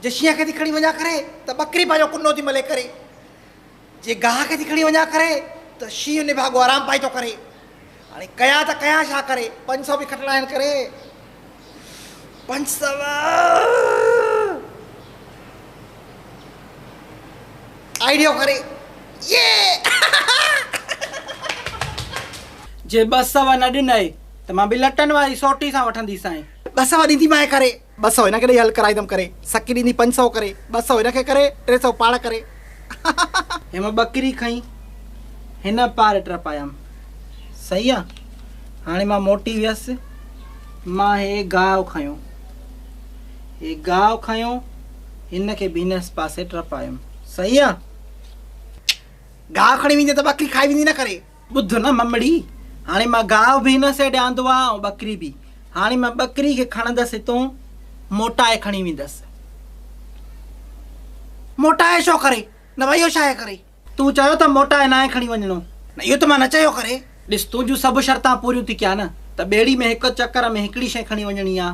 جي شينهن کي ٿي کڻي وڃان ڪري ته ٻڪري پنهنجو ڪنو ٿي ملي ڪري. جي گاهه کي ٿي کڻي وڃان ڪري ته شينهن نڀاڳو آرام پائي ٿو ڪري. هاڻي ڪيان ته ڪيان ڇا ڪري؟ 500 به کٽڻا آهن ڪري. 500. آئيڊيو ڪري. يي! جي 200 نه ڏنئي ته مان به لٽن واري سوٽي سان وٺنديسانء. 200 ڏينديمانء ڪري. 200 هن کي ڏئي حل ڪرائيندم ڪري. سڪي ڏيندي 500 ڪري. 200 هن کي ڪري، 300 پاڻ ڪري. هي مان ٻڪري کنئي هن پار ٽپايم. صحيح آ. هاڻي مان موٽي ويس. مان هي گاهه کنيو. هي گاهه کنيو هن کي به هن پاسي ٽپايم. صحيح آ. گاهه کڻي ويندي ته ٻڪري کائي ويندي نه ڪري. ٻڌ نه ممڙي، هاڻي مان گاهه به هن سيڊ آندو آ ۽ ٻڪري به. هاڻي مان ٻڪري کي کڻندس هتون موٽائي کڻي ويندس. موٽائي ڇو ڪري؟ نه ڀئي اهو ڇاهي ڪري؟ تون چيو ته موٽائي ناهي کڻي وڃڻو. نه اهو ته مان نه چيو ڪري. ڏس تنهنجون سڀ شرطان پوريون ٿي ڪيان نه ته ٻيڙي ۾ هڪ چڪر ۾ هڪڙي شيء کڻي وڃڻي آ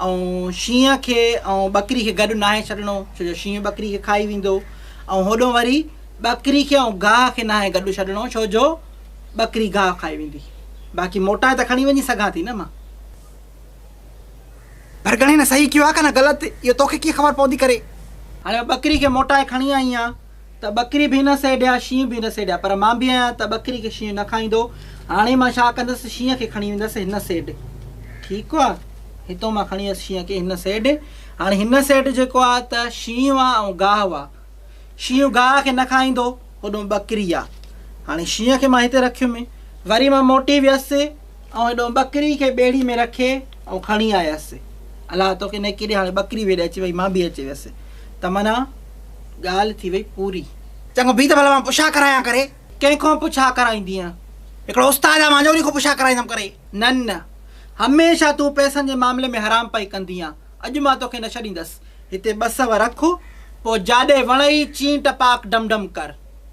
۽ شينهن کي ۽ ٻڪري کي گڏ ناهي ڇڏڻو ڇو جو شينهن ٻڪري کي کائي ويندو ۽ هوڏو وري ٻڪري کي ۽ گاهه کي ناهي گڏ ڇڏڻو ڇو جو ٻڪري گاهه کائي ويندي. باقي موٽائي ته کڻي وڃي سگهان ٿي نه مان. ڀرڳڻي نه صحيح ڪيو آ ڪا نه غلط اهو توکي ڪيئن خبر پوندي ڪري. هاڻي مان ٻڪري کي موٽائي کڻي آئي آهيان ته ٻڪري به هن سيڊ آ شينهن به هن سيڊ آ پر مان به آهيان ته ٻڪري کي شينهن نه کائيندو. هاڻي مان ڇا ڪندس شينهن کي کڻي ويندس هن سيڊ. ٺيڪ آ هتون مان کڻي ويس شينهن کي هن سيڊ. هاڻي هن سيڊ جيڪو آ ته شينهن آ ۽ گاهه آ. شينهن گاهه کي نه کائيندو، هوڏهون ٻڪري آ. هاڻي شينهن کي مان هتي رکيم. وري مان موٽي ويس ۽ هيڏهون ٻڪري کي ٻيڙي ۾ رکي ۽ کڻي آيس. الله توکي نيڪي ڏي، هاڻي ٻڪري به هيڏي اچي وئي، مان به اچي ويس. ته معنيٰ ڳالهه ٿي وئي پوري. چڱو بيهه ته ڀلا مان پڇا ڪرايان ڪري. ڪنهن کان پڇا ڪرائيندينء؟ هڪڙو استاد آ مانجو، انهي کان پڇا ڪرائيندم ڪري. نه نه، هميشه تون پئسن جي معاملي ۾ حرام پئي ڪندينء. اڄ مان توکي نه ڇڏيندس. هتي 200 رک، پوء جاڏي وڻئي چينٽ پاڪ ڊم ڊم ڪر.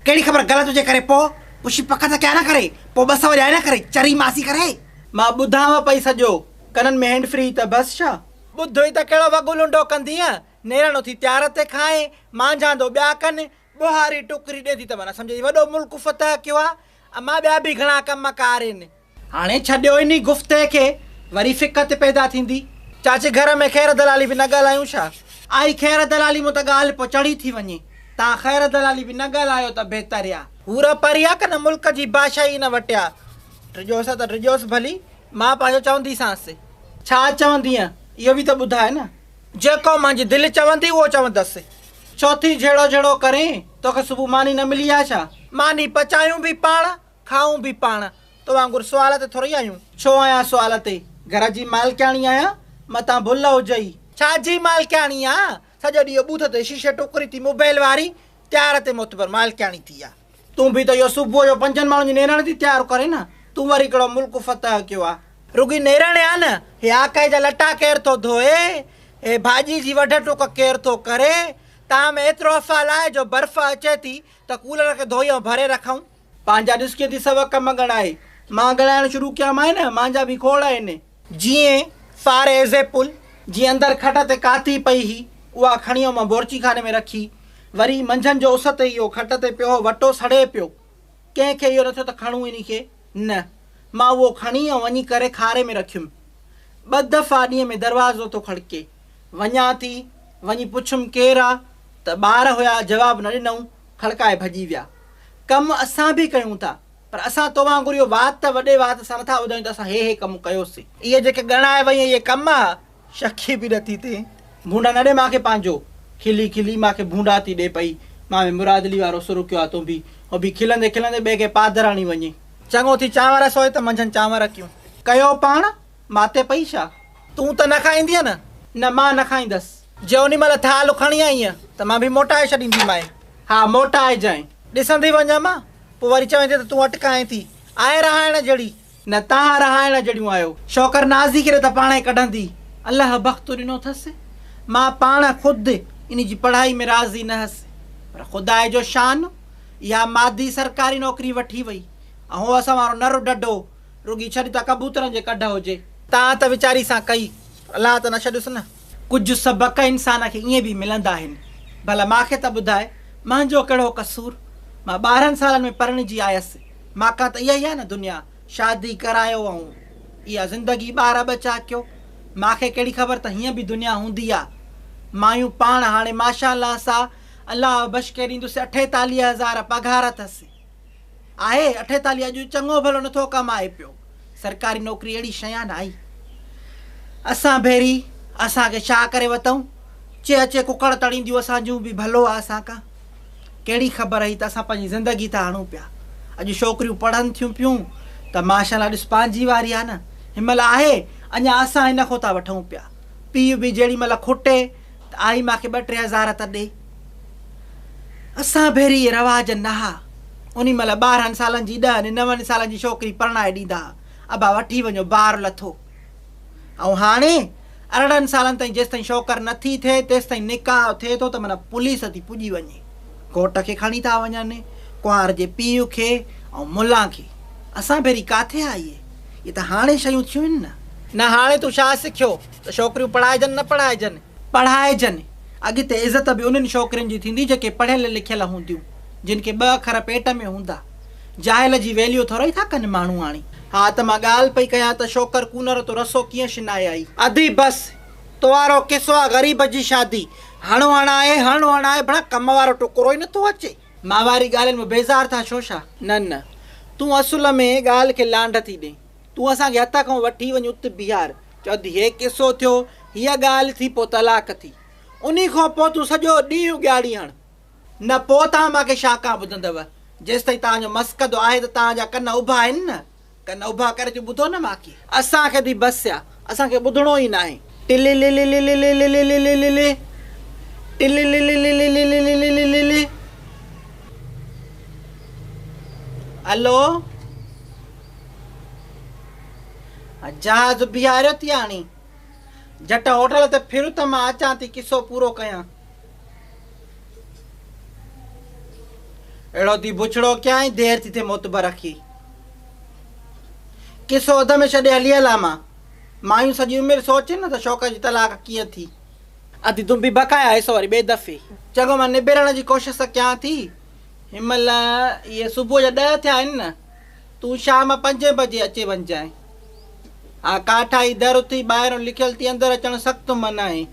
ڪهڙي خبر غلط هجي ڪري پوء پڇي پڪ ته ڪيان نه ڪري، پوء 200 ڏيان نه ڪري، چري ماسي ڪري. مان ٻڌانء پئي سڄو، ڪنن ۾ هينڊ فري ته بس ڇا؟ ٻڌ ئي ته ڪهڙو وڳو لنڊو ڪندينء، نيرن اٿي تيار تي کائين، مانجهاندو ٻيا ڪن، ٻوهاري ٽڪري ڏين ٿي ته معنيٰ سمجهه ٿي وڏو ملڪ فتح ڪيو آ، امان ٻيا به گهڻا ڪم ڪار آهن. هاڻي ڇڏيو انهي گفتي کي، وري فڪت پيدا ٿيندي. چاچي گهر ۾ خير دلالي به نه ڳالهايون ڇا؟ آئي خير دلالي مون ته ڳالهه پوء چڙهي ٿي وڃي. تان خير دلالي به نه ڳالهايو ته بهتر آ. حور پري آ ڪنه ملڪ جي بادشاهي ان وٽ آ. ڊڄوس ته ڊڄوس ڀلي، مان پنهنجو چونديسانس. ڇا چوندينء؟ اهو به ته ٻڌاء نه. جيڪو منهنجي دل چوندي اهو چوندس. ڇو ٿي جهيڙو جهيڙو ڪرين؟ توکي صبح ماني نه ملي آ ڇا؟ ماني پچايون به پاڻ، کائون به پاڻ. تو وانگر سوال تي ٿورئي آهيون. ڇو آهيان سوال تي؟ گهر جي مالڪياڻي آهيان، متان ڀل هجئي. ڇا جي مالڪياڻي آ؟ سڄو ڏينهن ٻوٿ تي شيشي ٽڪري ٿي موبائل واري، تيار تي معتبر مالڪياڻي ٿي آ. تون به ته اهو صبح جو پنجن ماڻهن جي نيرڻ ٿي تيار ڪرين نه، تون وري ڪهڙو ملڪ فتح ڪيو آ. رڳي نيرڻ آ نه، هي آڪهه جا لٽا ڪير ٿو ڌوئي، هي ڀاڄي جي وڍ ٽوڪ ڪير ٿو ڪري، تان ۾ ايترو افعال آهي جو برف اچي ٿي ته ڪولر کي ڌوئي ۽ ڀري رکون. پنهنجا ڏس ڪيئن ٿي سڀ ڪم ڳڻائي. مان ڳڻائڻ شروع ڪيامانء نه، مانجا به کوڙ آهن. جيئن فار ايزيپل، جيئن اندر کٽ تي ڪاتي پئي هئي، اها کڻي ۽ مان بورچي خاني ۾ رکي. وري منجهند جو اس تي اهو کٽ تي پيو هو، وٽو سڙي پيو. ڪنهن کي اهو نه ٿيو ته کڻون انهي کي. نه، مان اهو کڻي ۽ وڃي ڪري کاري ۾ رکيم. ٻه دفعا ڏينهن ۾ دروازو ٿو کڙڪي. وڃان ٿي، وڃي پڇيم ڪير آ؟ ته ٻار هيا، جواب نه ڏنائون، کڙڪائي ڀڄي ويا. ڪم اسان به ڪيون ٿا، پر اسان تو وانگر اهو وات وڏي وات سان نٿا ٻڌايون ته اسان هي هي ڪم ڪيوسين. اهي جيڪي ڳڻائي وئين اهي ڪم آ؟ شڪي به نٿي ٿئين. ڀونڊا نه ڏي مان کي پنهنجو. کلي کلي مان کي ڀونڊا ٿي ڏي پئي. مان ۾ مراد علي وارو سر ڪيو آ تون به. هو به کلندي کلندي ٻئي کي پادر هڻي وڃي. چڱو ٿي چانور سوئي ته منجهن چانور ڪيون. ڪيو پاڻ ماتي پئي ڇا؟ تون ته نه کائيندينء نه؟ نه مان نه کائيندس. جي انهي مهل ٿالهه کڻي آئينء ته مان به موٽائي ڇڏينديمانء. ها موٽائجانء. ڏسندي وڃ مان، پوء وري چوين ٿي ته تون اٽڪائين ٿي. آء رهائڻ جهڙي. نه توهان رهائڻ جهڙيون آهيو. شوڪر نازي کي ڏي ته پاڻهي ڪڍندي. الله بخت ڏنو اٿس. مان پاڻ خود انهي جي پڙهائي ۾ راضي نه هئس. پر خداء جو شان، اها مادي سرڪاري نوڪري وٺي وئي ۽ هو اسان وارو نر ڊڍو رڳي ڇڏ ته ڪبوترن جي ڪڍ هجي. تان ته ويچاري سان ڪئي، پر الله ته نه ڇڏيس نه. ڪجهه سبق انسان کي ائين به ملندا آهن. ڀلا مان کي ته ٻڌاء، مهنجو ڪهڙو قصور؟ مان 12 سالن ۾ پرڻجي آيس. مان کان ته اها ئي آهي نه دنيا، شادي ڪرايو ۽ اها زندگي ٻار ٻچا ڪيو. مان کي ڪهڙي خبر ته هيئن به دنيا هوندي آ. مايون پاڻ هاڻي ماشاء الله سا الله بشڪي ڏيندس 48 هزار پگهار اٿس. آهي 48 اڄ چڱو ڀلو نٿو ڪمائي پيو. سرڪاري نوڪري اهڙي شيء آ نه آئي. اسان ڀيري اسان کي ڇا ڪري وتئون. چي اچي ڪڪڙ تڙينديون اسان جون به ڀلو آ اسان کان. ڪهڙي خبر هئي ته اسان پنهنجي زندگي ٿا هڻون پيا. اڄ ڇوڪريون پڙهن ٿيون پيون ته ماشاء الله ڏس پنهنجي واري آ نه. هن مهل آهي اڃا اسان هن کان ٿا وٺون پيا. پيء به جهڙي مهل کٽي ته آئي مان کي ٻه ٽي هزار ته ڏي. اسان ڀيري اهي رواج نه ها. انهي مهل 12 سالن جي ڏهن نون سالن جي ڇوڪري پرڻائي ڏيندا ها. ابا وٺي وڃو بار لٿو. ۽ هاڻي 18 سالن تائين جيستائين ڇوڪر نه ٿي ٿئي تيستائين نڪاح ٿئي ٿو ته معنيٰ پوليس ٿي پڄي وڃي. گهوٽ کي کڻي ٿا وڃن، ڪنوار جي پيء کي ۽ ملان کي. اسان ڀيري ڪاٿي ها اهي؟ اهي ته هاڻي شيون ٿيون آهن نه. نه هاڻي تون ڇا سکيو ته ڇوڪريون پڙهائجن نه پڙهائجن؟ پڙهائجن. اڳتي عزت به انهن ڇوڪرين جي ٿيندي جيڪي پڙهيل لکيل هونديون، جن کي ٻه اکر پيٽ ۾ هوندا. جاهل جي ويليو ٿورئي ٿا ڪن ماڻهو هاڻي. ها ته مان ڳالهه پئي ڪيان ته شوڪر ڪونئر تو رسو ڪيئن شنائي آئي. ادي بس تو وارو قصو آ غريب جي شادي هڻ هڻائي هڻ هڻائي ڀڻا ڪم وارو ٽڪرو ئي نٿو اچي. مان واري ڳالهين مان بيزار ٿا ڇو ڇا؟ نه نه تون اصل ۾ ڳالهه کي لانڍ ٿي ڏين. تون اسان کي هٿ کان وٺي وڃ ات بيهار. چؤ ادي هي قصو ٿيو هيء ڳالهه ٿي پوء طلاق ٿي. انهي کان پوء تون سڄو ڏينهن ڳاڙي هڻ. نه پوء توهان مان کي ڇا ڪان ٻڌندؤ؟ جيستائين توهان جو مسقدو آهي ته توهان جا ڪن اڀا آهن نه؟ ڪن اڀا ڪري ٿيون ٻڌو نه مان کي. اسان کي ٿي بس آ، اسان کي ٻڌڻو ئي ناهي. ٽللللللللللللللي ٽلللللللللللللي الو جهاز بيهاريو ٿي هاڻي. جهٽ هوٽل تي ڦر ته مان اچان ٿي قصو پورو ڪيان. اهڙو ٿي بڇڙو ڪيائين، دير ٿي ٿئي معتبر اکي. قصو اڌ ۾ ڇڏي هلي هلان مان. مايون سڄي عمر سوچين نه ته شوڪت جي طلاق ڪيئن ٿي. ادي تون به بقايا حصو وري ٻئي دفعي. چڱو مان نبيرڻ جي ڪوشش ڪيان ٿي. هن مهل اهي صبح جا 10 ٿيا آهن نه. تون شام پنجين بجي اچي وڃجانء. ها ڪاٺائي در اٿي ٻاهرون لکيل ٿي اندر اچڻ سخت منع آهي.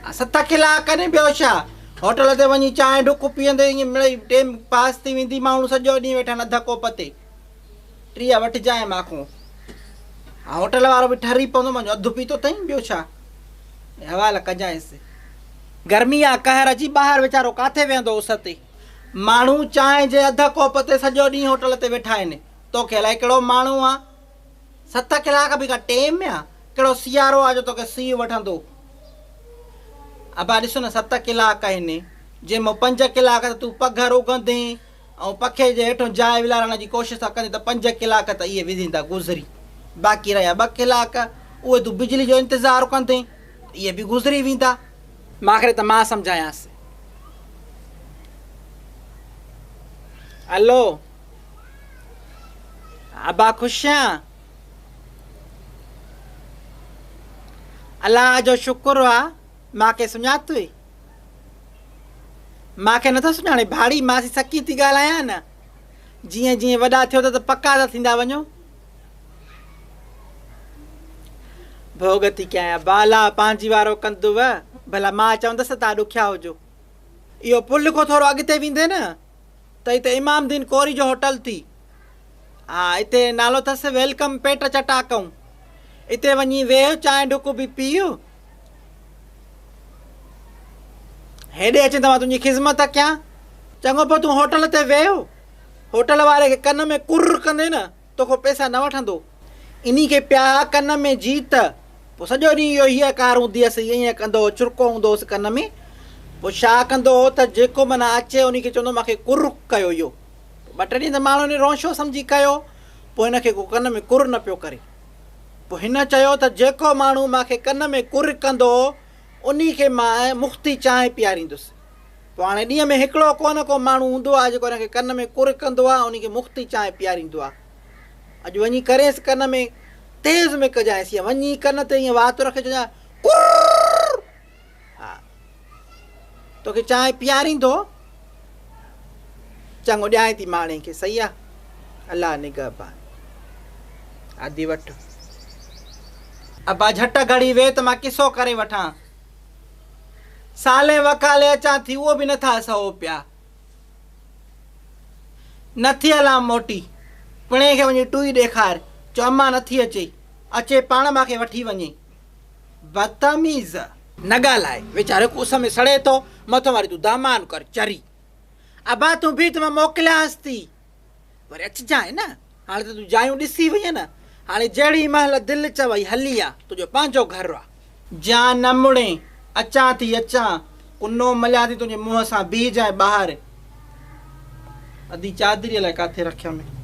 ها 7 ڪلاڪ ني ٻيو ڇا. هوٽل تي وڃي چانهه ڍڪ پيئندي ائين مڙئي ٽيم پاس ٿي ويندي ماڻهو سڄو ڏينهن ويٺا آهن اڌ ڪوپ تي. 30 وٺجانء مان کون. ها هوٽل وارو به ٺري پوندو منهنجو اڌ پيتو اٿئين ٻيو ڇا. حوالا ڪجانئس. گرمي آ قهر جي ٻاهر ويچارو ڪاٿي ويهندو اس تي. ماڻهو چانهه جي اڌ ڪوپ تي سڄو ڏينهن هوٽل تي ويٺا آهن. توکي الائي ڪهڙو ماڻهو آ. 7 ڪلاڪ به ڪا ٽيم آ. ڪهڙو سيارو آ جو توکي سيء وٺندو. ابا ڏس نه 7 ڪلاڪ آهن. جنهن مان 5 ڪلاڪ ته تون پگهر اگهندين ۽ پکي جي هيٺون جاء ولارڻ جي ڪوشش ٿا ڪندين ته 5 ڪلاڪ ته اهي ويندا گذري. باقي رهيا 2 ڪلاڪ اهي تون بجلي جو انتظار ڪندين ته اهي به گذري ويندا. ماکري ته مان سمجهايانس. الو ابا خوش آن؟ الله جو شڪر آ مان کي سڃاتوئي. مان کي نٿو سڃاڻي ڀاڙي ماسي سڪي ٿي ڳالهايان نه. جيئن جيئن وڏا ٿيو ته پڪا ٿا ٿيندا وڃو. ڀوڳ ٿي ڪيان ابا الله پنهنجي وارو ڪندو. ڀلا مان چوندس ته تان ڏکيا هجو. اهو پل کان ٿورو اڳتي ويندي نه ته هتي امام دين ڪوري جو هوٽل ٿي. ها اتي نالو اٿس welcome پيٽ چٽاڪئون. اتي وڃي ويهه چانهه ڍڪ به پيء. هيڏي اچين ته مان تنهنجي خذمت ڪيان. چڱو پوء تون هوٽل تي ويهه. هوٽل واري کي ڪن ۾ ڪر ڪندين نه توکان پئسا نه وٺندو. انهي کي پيا ڪن ۾ جيت. پوء سڄو ڏينهن اهو هيء ڪار هوندي هيس، ائين ڪندو هو، چرڪو هوندو هوس ڪن ۾. پوء ڇا ڪندو هو ته جيڪو معنيٰ اچي انهي کي چوندو هو مان کي ڪر ڪيو اهو. پوء ٻه ٽي ڏينهن ته ماڻهو انهي رونشو سمجهي ڪيو، پوء هن کي ڪو ڪن ۾ ڪر نه پيو ڪري. پوء هن چيو ته جيڪو ماڻهو مان کي ڪن ۾ ڪر ڪندو، انهي کي مان مختي چانهه پياريندس. پوء هاڻي ڏينهن ۾ هڪڙو ڪو نه ڪو ماڻهو هوندو آهي جيڪو هن کي ڪن ۾ ڪر ڪندو آهي ۽ انهي کي مختي چانهه پياريندو آهي. اڄ وڃي ڪرينس ڪن ۾ تيز ۾ ڪجانئس ائين وڃي ڪن تي ائين وات رکي چئجانء ڪرر ها توکي چانهه پياريندو. چڱو ڏيانء ٿي ماڻهي کي صحيح آ. الله نگهبان. ادي وٺ. ابا جهٽ گهڙي ويهه ته مان قصو ڪري وٺان. سالين وڪالي اچان ٿي اهو به نٿا سهو پيا. نٿي هلان موٽي. پڻهين کي وڃي ٽوئي ڏيکار. چئو امان نٿي اچي. اچي پاڻ مان کي وٺي وڃي. بدتميز! نه ڳالهاء. ويچارو هڪ اس ۾ سڙي ٿو. مٿو واري تون دامان ڪر چري. ابا تون بيهه ته مان موڪليانس ٿي. وري اچجانء نه. هاڻي ته تون جايون ڏسي وئين نه. هاڻي جهڙي مهل دل چوئي هلي آ. تنهنجو پنهنجو گهر آ. جان نه مڙين. اچان ٿي اچان. ڪنو مليان ٿي تنهنجي منهن سان بيهجانء ٻاهر. ادي چادري الائي ڪاٿي رکيم.